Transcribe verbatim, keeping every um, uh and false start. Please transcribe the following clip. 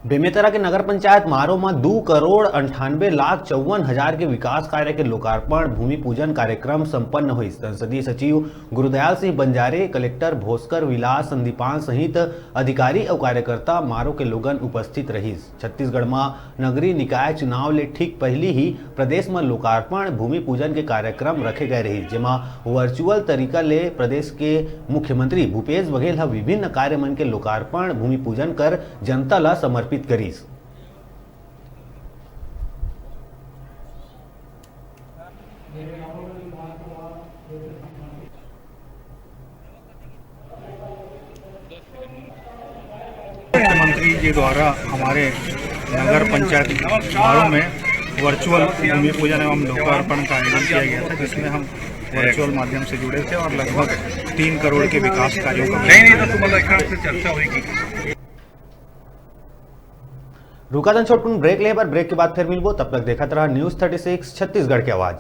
बेमेतरा के नगर पंचायत मारो म दू करोड़ अंठानबे लाख चौवन हजार के विकास कार्य के लोकार्पण भूमि पूजन कार्यक्रम संपन्न होइस। संसदीय सचिव गुरुदयाल सिंह बंजारे, कलेक्टर भोसकर विलास संदीपान सहित अधिकारी अउ कार्यकर्ता मारो के लोगन उपस्थित रहिस। छत्तीसगढ़ म नगरीय निकाय चुनाव ले ठीक पहिली ही प्रदेश म लोकार्पण भूमि पूजन के कार्यक्रम रखे गए रहिस, जेमा वर्चुअल तरीका ले प्रदेश के मुख्यमंत्री भूपेश बघेल ह विभिन्न कार्य मन के लोकार्पण भूमि पूजन कर जनता ला समर्पित करिस। मुख्यमंत्री जी द्वारा हमारे नगर पंचायत मारो में वर्चुअल भूमि पूजन एवं लोकार्पण का आयोजन किया गया था, जिसमें हम वर्चुअल माध्यम से जुड़े थे और लगभग तीन करोड़ के विकास कार्यों का नहीं, नहीं, तो तुम्हारा एक से चर्चा होगी। रुका दन छोटकुन ब्रेक ले बर, ब्रेक के बाद फिर मिलबो। तब तक देखत रहा न्यूज़ थर्टी सिक्स छत्तीसगढ़ के आवाज़।